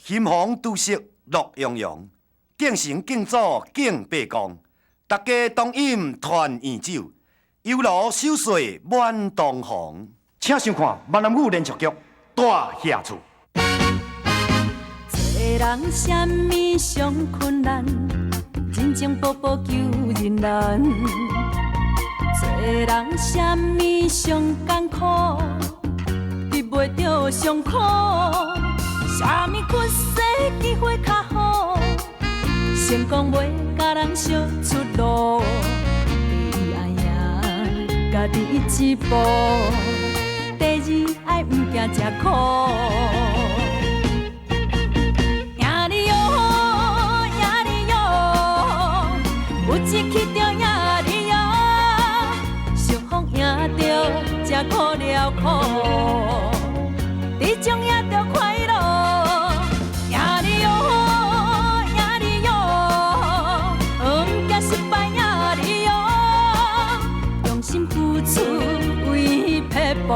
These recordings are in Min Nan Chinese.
欣逢除夕乐洋洋，敬神敬祖敬伯公，大家同饮团圆酒，忧劳守岁满堂红。请收看闽南语连续剧《大侠厝》。做人啥物上困难，人情步步求人难。做人啥物上艰苦，得袂著上苦。啥物缺失机会较好，成功袂共人相出路。第一爱赢家己一步，第二爱毋惊吃苦。赢你哟，赢你哟，有志气就赢你哟，相逢赢著吃苦了苦，这种赢著快乐。赢你哟，赢你哟，毋惊失败赢你哟，用心付出为撇步。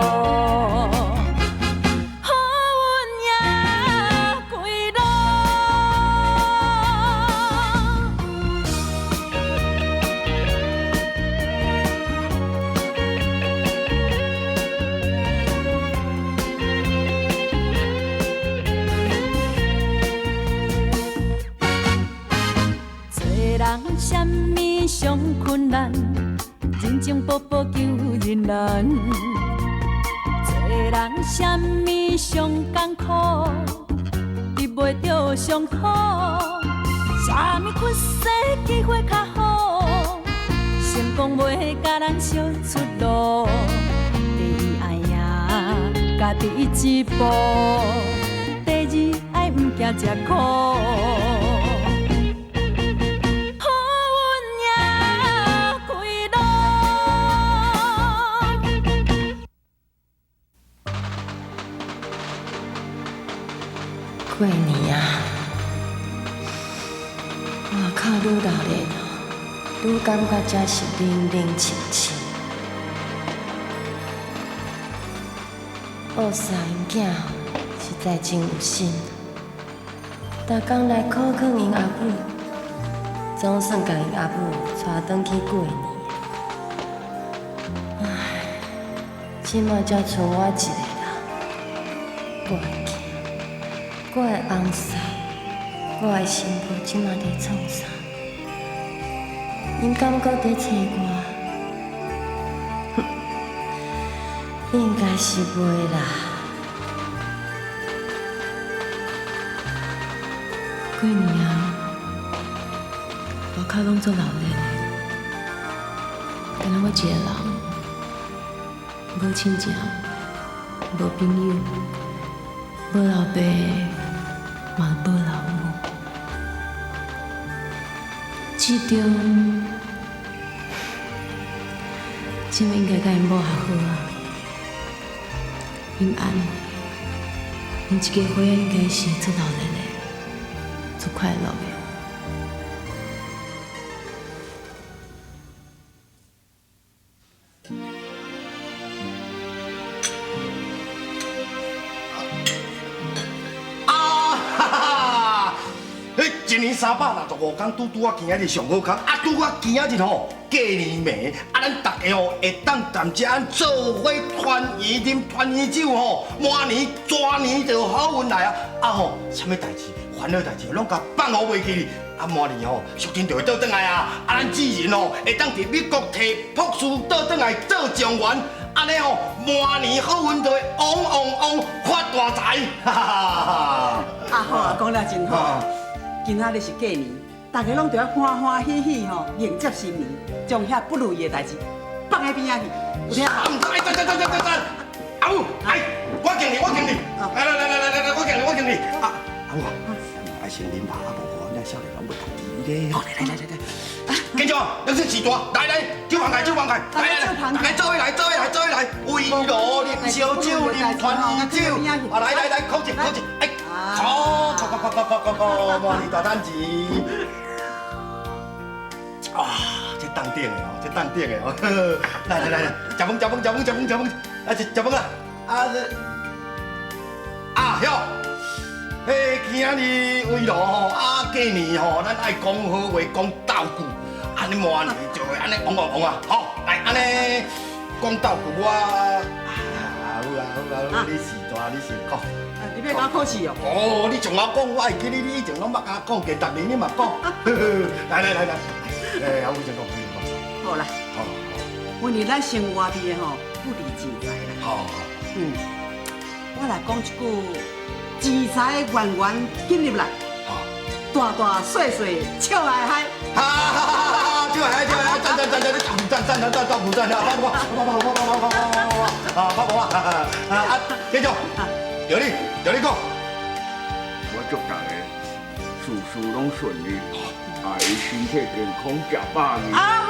好运赢归路。做人啥物上困难，人情步步求人难。做人啥物上艰苦，得袂著上苦。啥物缺失机会较好，成功袂共人相出路。第一爱赢家己一步，第二爱毋惊吃苦。好运赢归路。过年啊，外口愈热闹，愈感觉这是冷冷清清。奥萨𪜶囝实在真有心，逐工来苦劝𪜶阿母，总算共𪜶阿母带转去过年。唉，这马才剩我一个人，我的囝，我的翁婿，我的新妇这马伫创啥？𪜶敢阁伫揣我？应该是袂啦。过年啊，外口拢足热闹的，干焦我一个人，无亲情，无朋友，无老爸，嘛无老母。志中，这马应该佮𪜶某和好啊。𪜶安，𪜶一家伙仔应该是足热闹的，足快乐的。啊哈哈！彼一年365工，拄拄仔今仔日上好工，啊拄仔今仔日吼过年暝，啊咱大家吼会当踮遮按做伙团圆啉团圆酒吼，满年蛇年就好运来啊！啊吼，啥物代志烦恼代志拢共放予袂记哩，啊明年吼淑珍就会倒转来啊！啊咱志仁吼会当伫美国提博士倒转来做状元，按呢吼明年好运就会旺旺旺发大财！哈哈哈！阿好啊，讲了真好。今仔日是过年，大家拢著爱欢欢喜喜吼迎接新年，将遐不如意的代志放佇边仔去，有听无？哎，等等等等等等，阿母，哎，我敬你，我敬你，来来来来来来，我敬你，我敬你。啊，阿母啊，爱先啉吧，啊无吼，咱少年人袂家己咧。来来来来来，警长，咱说时大，来来，酒房盖，酒房盖，来来来，大家做伙来，做伙来，做伙来，围炉啉烧酒，啉团圆酒，啊来来来，扣一扣一，哎。好，扣扣扣扣扣扣扣，满年大趁钱。啊，这冻顶的哦，这冻顶的哦。来来来来，食饭食饭食饭食饭食饭，来食食饭啦。啊这，啊晓，嘿，今仔日围炉吼，啊过年吼，咱愛講好話，講鬥句，按呢滿年就會按呢旺旺旺啊！好，來按呢講鬥句，我啊好啊好啊，你是大，你先講。你欲共我考試哦？哦，你上我講，我會記你，你以前攏捌共我講，過，逐年你嘛講。來來來來，欸，阿母先講，先講。好啦。好。因為咱生活佇的吼，不離錢財啦。好。嗯，我來講一句，錢財源源進入來，大大細細笑嗨嗨。哈哈哈！笑嗨嗨，笑嗨嗨，讚讚讚讚，你讚讚讚讚讚讚讚，發發發發發發發發啊，發無啊，啊啊，繼續，著你，著你講。我祝大家事事攏順利，啊，伊身體健康，食飽二。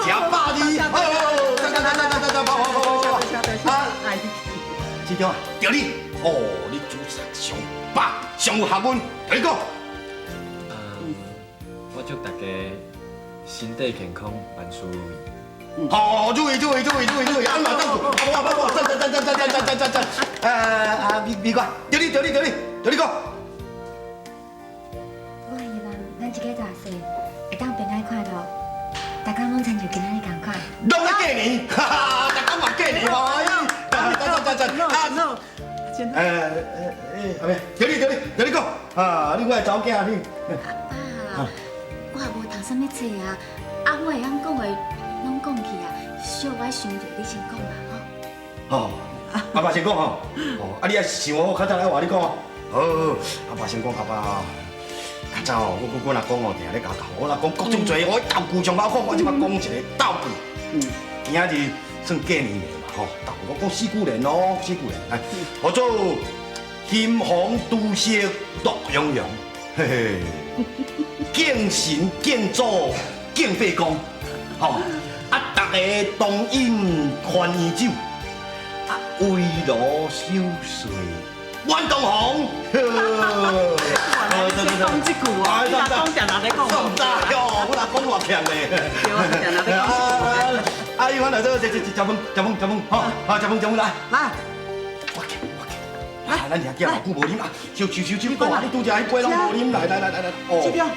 食飽二，好，讚讚讚讚讚讚，發發發發。啊，市長啊，著你，哦，你主持上百，上有學問，著你講。我祝大家身體健康，萬事如意。好，注意注意注意注意注意，按馬當主，阿婆阿婆，讚讚讚讚讚讚讚讚讚，啊，美美國，著你著你著你，著你講。我希望咱這家大細會當平安快樂，逐工攏親像今仔日仝款。攏咧過年，哈哈，逐工嘛過年，歡喜，讚讚讚讚，啊，阿妹，著你著你著你講，啊，你我的查某囝你。阿爸，我也無讀啥物冊啊，啊，我會曉講的攏講去啊，小我想著你先講啦，吼。哦，阿爸先講吼，哦，啊，你愛想好，較早來話你講哦。好，阿爸先講，阿爸。較早哦，我若講哦，定咧教教，我若講各種濟，我鬥句上好講，我這擺講一個鬥句。嗯，今仔日算過年的嘛吼，鬥句我講四句聯哦，四句聯，來，號做金黃豬色樂洋洋，嘿嘿，敬神敬祖敬伯公，吼，啊，逐家同飲團圓酒，啊，圍爐守歲滿堂紅。你講這句哦，你若講定定咧講。煞毋知哦，我若講偌欠咧。對啊，定定咧講。阿姨，我來做這這食飯，食飯，食飯，吼，啊，食飯，食飯來。來。我欠，我欠。啊，咱兄弟偌久無啉啊，燒燒燒燒，哇，你拄則彼杯攏無啉，來來來來來，哦。這邊，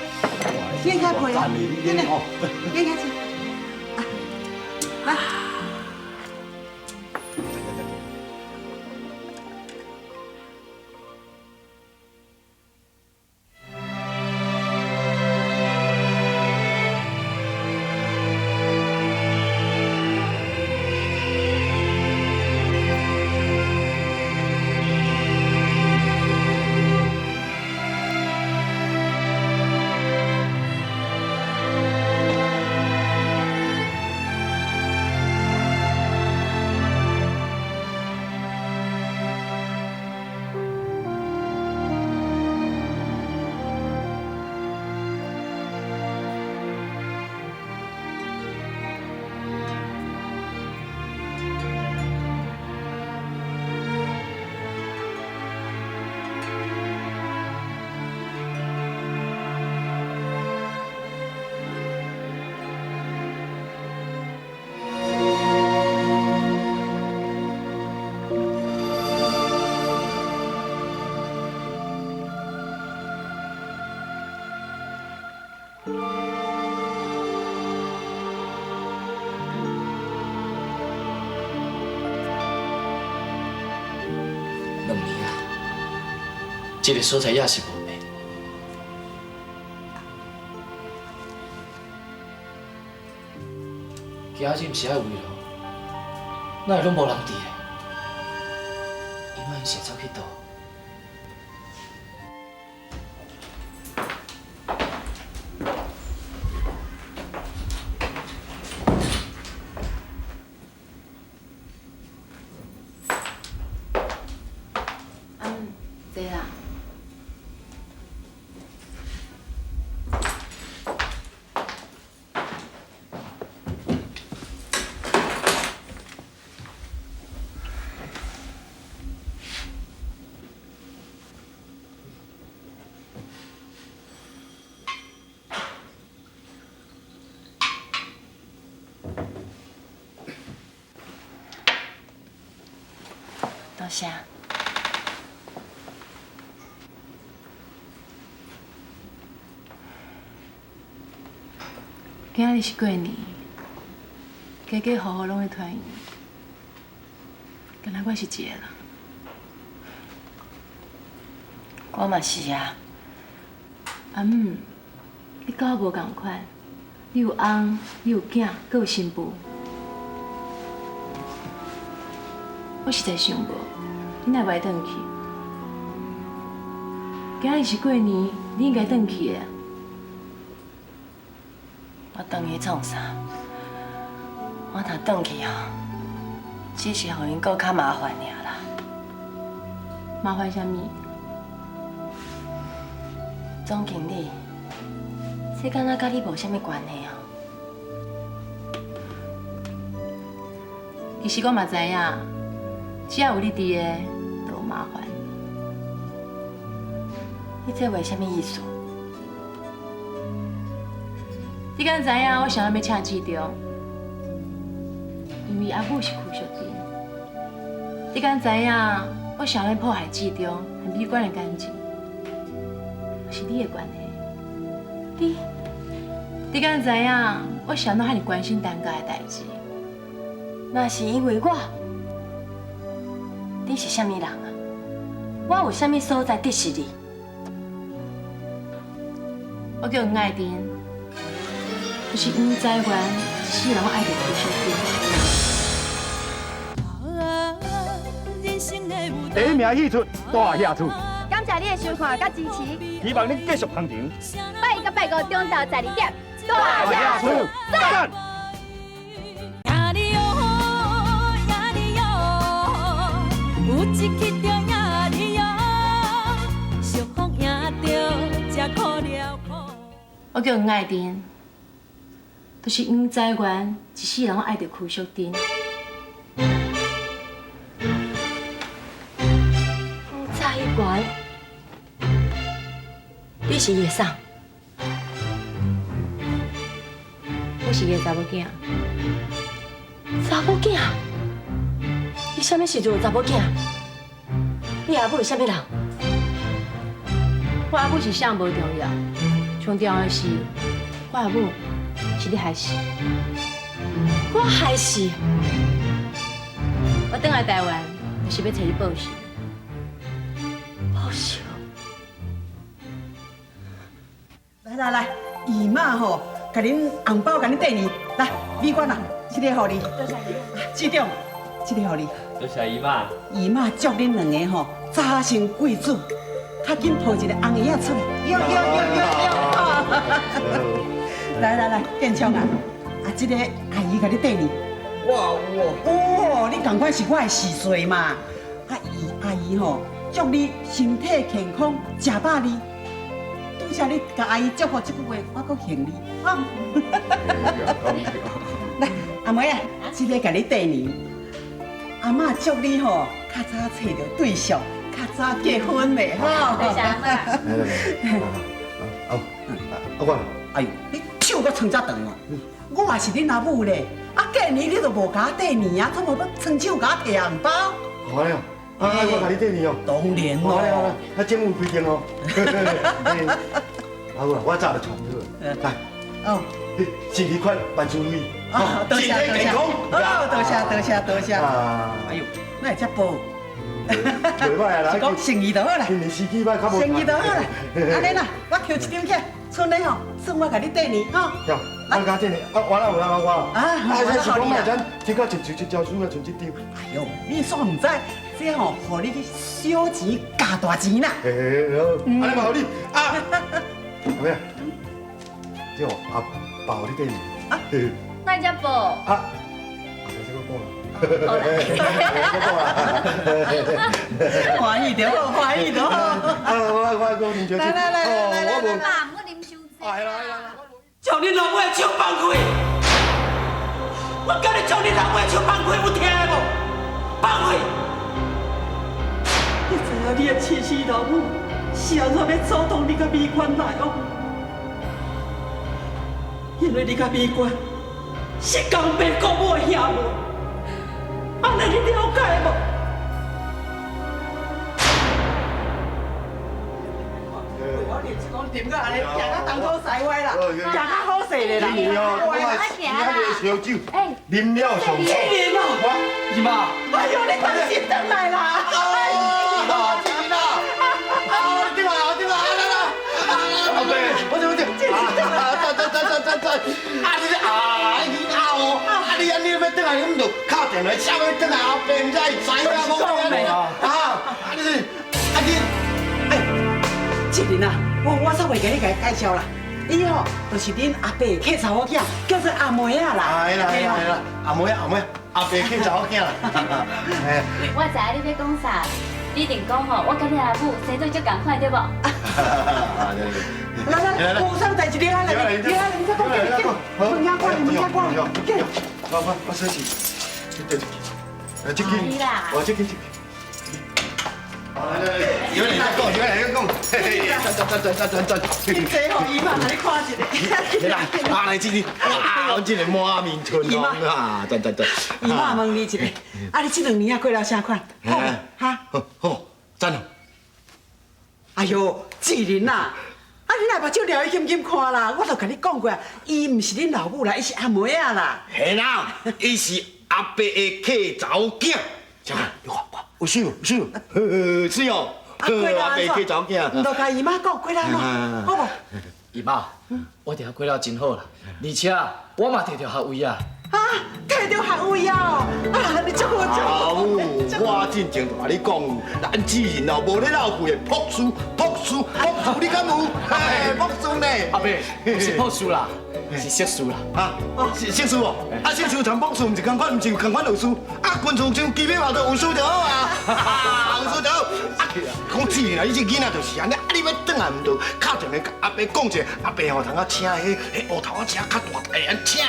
你應該陪啊，你來，你應該吃。來。2年啊，這个所在也是無變。今仔日毋是愛圍爐，哪會攏無人佇咧？伊萬是走去佗？坐啦。多謝。今仔日是過年，家家戶戶攏會團圓，敢若我是一个人。我嘛是啊。阿姆，你佮我無仝款，你有翁，你有囝，閣有新婦。我實在想無，你哪會無愛轉去？今仔日是過年，你應該轉去的。我轉去創啥？我若轉去哦，只是予𪜶閣較麻煩爾啦。麻煩啥物？總經理，這敢若佮你無啥物關係哦。其實我嘛知影，只要有你佇的，就有麻煩。你這話啥物意思？你敢知影我啥物欲請志中？因為阿母是邱淑貞。你敢知影我啥物破壞志中和美娟的感情？是你的關係。你敢知影我啥物遐爾關心陳家的代誌？那是因為我，你是啥物人啊？我有啥物所在得失你？我叫黃愛珍，就是黃在元一世人愛著邱淑貞。第一名戲出大下厝，感謝你的收看佮支持，希望恁繼續捧場。拜一佮拜五中晝12點，大下厝讚。我叫黃愛珍，就是黃在元一世人愛著邱淑貞。黃在元，你是伊的啥？我是伊的查某囝。查某囝？你啥物時陣有查某囝？你阿母是啥物人？我阿母是啥無重要，上重要的是我阿母是你害死。我害死？我轉來台灣就是欲揣你報仇。報仇？來來來，姨媽吼，共恁紅包共恁綴年，來，美娟啊，這個予你。多謝姨。志中，這個予你。多謝姨媽。姨媽祝恁兩个吼早生貴子，較緊抱一個紅嬰仔出來。喲喲喲喲喲！來來來，建昌啊，啊，這個阿姨共你綴年。哇有哦。有哦，你仝款是我的序歲嘛。啊，姨阿姨吼，祝你身體健康，食飽膩。拄才你共阿姨祝福這句話，我閣還你。啊。來，阿妹啊，這个共你綴年。阿嬤祝你吼，較早揣著對象，較早結婚嘞吼。多謝阿嬤。來來來，阿阿我，哎呦，你手閣長遮長哦！我也是恁阿母咧，啊過年你都無共我綴年啊，怎麼欲伸手共我提紅包？好嘞，啊我共你綴年哦。當然咯。好嘞好嘞，啊政府規定哦。阿母，我早就傳好，來。哦。新年快樂，萬事如意。啊，多謝多謝。哦，多謝多謝多謝。哎呦，哪會遮薄？袂歹啊啦，是講誠意就好啦。今年時機歹，較無。誠意就好啦。按呢啦，我抾一張起來，賰咧吼，算我共你綴年吼。對，我共綴年，啊，我哪有人啊我？啊，啊，這是講莫咱這個一張一招書啊，剩這張。哎呦，你煞毋知，這吼，予你去小錢加大錢啦。嘿嘿，好，按呢嘛予你啊。阿妹啊，這吼阿爸予你綴年。啊。哪會遮薄？啊，這個講啦。歡喜就好，歡喜就好。啊，我啉燒酒。來來來來來，我無。爸，毋好啉傷濟。啊，係啦係啦。將恁老母的手放開！我叫你將恁老母的手放開，有聽無？放開！你知影你的親生老母是按怎欲阻擋你佮美娟來往？因為你佮美娟是共父共母的兄妹，按呢你了解無？講點到按呢，行到東倒西歪啦，行較好勢咧啦。今年哦，我今仔日燒酒，啉了上爽。哦，姨媽。哎呦，你當時轉來啦！啊，志仁啊，啊，你轉來啊，轉來啊，來來，阿伯，我這我這，啊，轉轉轉轉轉轉，啊你啊你啊哦，啊你按呢欲轉來，你毋就敲電話，啥欲轉來，阿伯毋知會知影無？啊，啊你啊你，哎，志仁啊，我煞袂記你共伊介紹啦。伊吼就是恁阿伯的契查某囝，叫做阿妹仔啦。係啦係啦係啦，阿妹阿妹，阿伯契查某囝啦。我知影你欲講啥，你一定講吼，我佮你阿母生做足仝款對無？來來來，有啥代誌你來來，你來，你再講，緊，門遐關，門遐關，緊。我洗洗，這這，這個，我這個這個。來來來，有人在講，有人在講，嘿嘿，轉轉轉轉轉轉。你這吼姨媽，你看一下。來，啊來這個，哇，這個滿面春風啊，轉轉轉。姨媽問你一下，啊你這兩年啊過了啥款？好，哈？好，好，讚哦。哎喲，志仁啊，啊你若目睭撩伊金金看啦，我都共你講過啊，伊毋是恁老母啦，伊是阿妹仔啦。嘿啦，伊是阿伯的契查某囝。小看，你看，有水無？有水無？水哦。啊，過了阿伯契查某囝。毋著共姨媽講過了安怎？好無？姨媽，我佇遐過了真好啦，而且我嘛摕著學位啊。啊，摕著學位啊！啊，你足好足好。我進前就共你講，咱志仁哦，無咧落氣的博士，博士，博士，你敢有？嘿，博士呢？阿伯，毋是博士啦，是碩士啦。啊，是碩士哦。啊，碩士同博士毋是仝款，毋是仝款有事。啊，軍事像基本嘛，就有事就好啊。有事就好。啊，講志仁啊，你這囡仔就是按呢。啊，你欲轉來毋著，敲電話共阿伯講者，阿伯吼通啊請彼烏頭仔請較大台，按請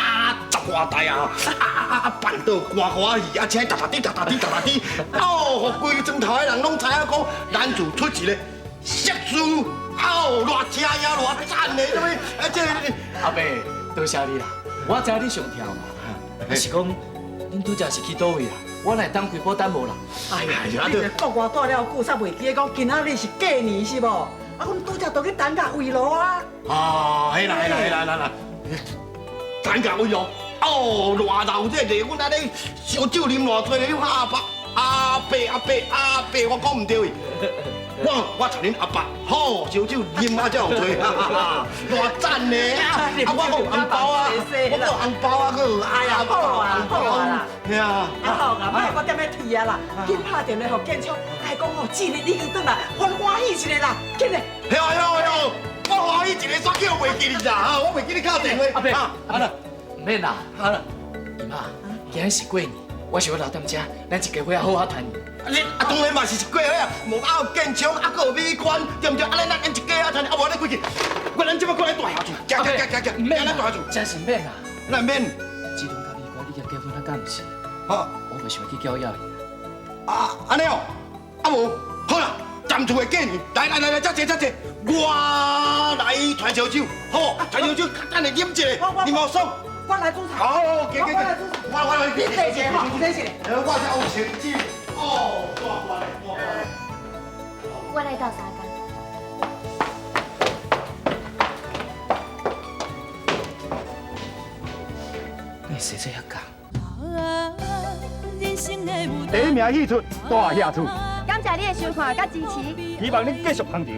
10外台啊。啊啊啊！辦桌歌歌戲，啊請噠噠滴噠噠滴噠噠滴，哦，予規庄頭的人攏知影講，咱厝出一個碩士，哦，偌正呀，偌讚的，啥物？啊，這阿伯，多謝你啦，我知你上跳嘛，啊是講，恁拄才是去佗位啦？我哪會當開鋪等無人？哎呀，你國外住了久，煞袂記得講今仔日是過年是無？啊，阮拄才都去等甲圍爐啊。啊，嘿啦嘿啦嘿啦啦啦，等甲圍爐。哦，偌鬧這個，阮按呢燒酒啉偌濟咧，你看阿伯、阿伯、阿伯、阿伯，我講毋對去。我娶恁阿伯，好燒酒啉啊才有濟，偌讚呢！啊，我閣有紅包啊，我閣有紅包啊，閣有哎呀，好啊，好啊，嘿啊，啊好啊，莫閣踮咧提啊啦，緊拍電話予建昌，共伊講吼，志仁已經轉來，歡歡喜一下啦，緊嘞。嘿啊嘿啊嘿啊，我歡喜一个，煞叫袂記你啦，我袂記你敲電話。阿伯，阿啦。毋免啦，好啦，姨媽，今日是過年，我想欲留踮遮，咱一家伙仔好好團圓。你啊，當然嘛是一家伙啊，無啊有建昌，啊閣有美娟，對毋對？啊，咱一家仔團圓，啊無咱規氣，我咱這擺過來大下厝，行行行行行，毋免咱大下厝，真是毋免啦，咱免。志倫佮美娟已經結婚啊，敢毋是？好，我袂想欲去攪擾伊。啊，按呢哦，啊無，好啦，踮厝的過年，來來來來，遮坐遮坐，我來傳燒酒，好無？傳燒酒，等下啉一下，啉好爽。我來煮菜。好，給給給，我來。你坐一下吼，你坐一下。我這有成績，哦，大官的，大官的。我來鬥相共。你生做遐仝？第一名戏出大下厝。感謝你的收看佮支持，希望恁繼續捧場。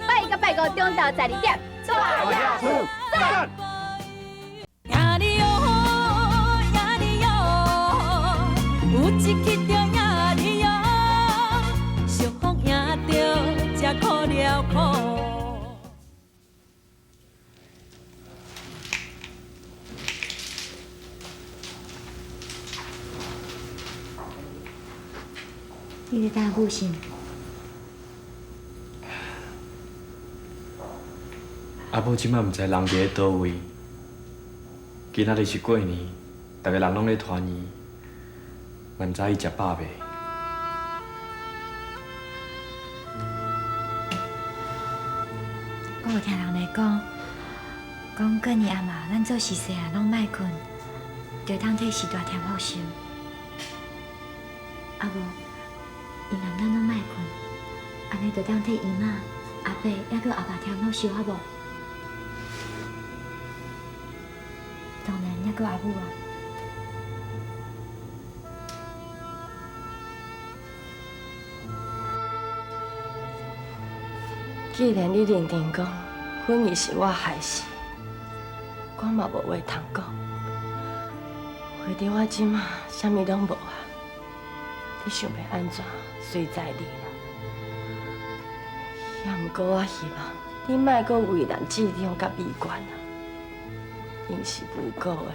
拜一佮拜五中晝12點，大下厝讚。有一去就赢你哦，相逢赢著才苦了苦。你咧等阿母是？阿母这摆毋知人伫咧佗位。今仔日是過年，逐个人攏咧團圓。嘛毋知伊食飽未？我有聽人咧講，講過年暗暝咱做時細漢攏莫睏，就通替序大添福壽。啊無，伊若咱攏莫睏，按呢就當替姨媽阿伯猶閣阿爸聽好相啊無？當然猶閣阿母啊。既然你認定講芬兒是我害死，我嘛無話通講。反正我這馬啥物攏無啊，你想欲按怎，隨在你啦。也毋過我希望你莫閣為難志忠佮美娟啊，𪜶是無辜的。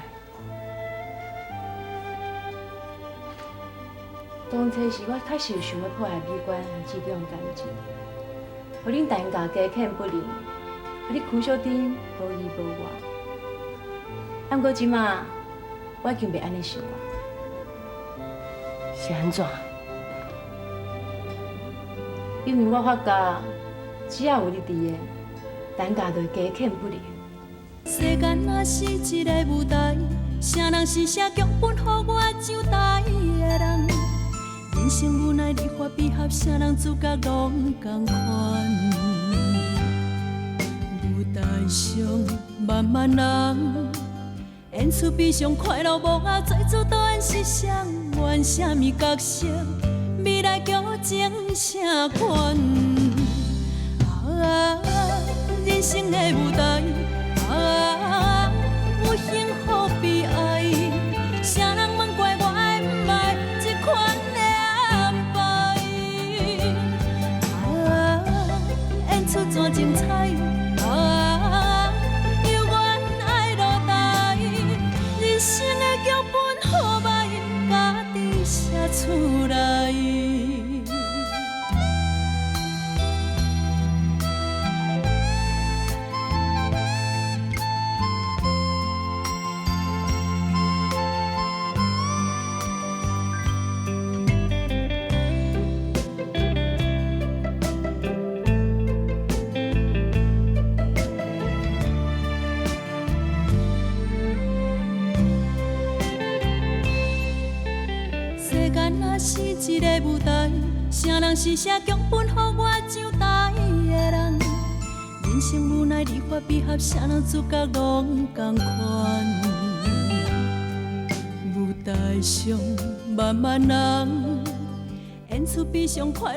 當初是我確實有想欲破壞美娟和志忠的感情，予恁大家加欠不認，予你邱小珍無依無靠。啊，毋過這馬我已經袂按呢想啊。是按怎？因為我發覺，只要有你佇的，陳家就會加欠不認。世間若是一個舞台，啥人是寫劇本予我上台的人？人生無奈離合悲合，啥人主角攏仝款。舞台上萬萬人，演出悲傷快樂幕後，做主導演是誰？演啥物角色？未來劇情啥款？啊，人生的舞台，啊，有幸福悲哀，啥人問怪我愛毋愛這款的安排？啊，演出怎精彩？啊，猶原愛落台，人生的劇本好歹，家己寫出來。世間若是一個舞台，啥人是寫劇本予我上台的人？人生無奈離合悲合，啥人主角攏仝款。舞台上萬萬人，演出悲傷快。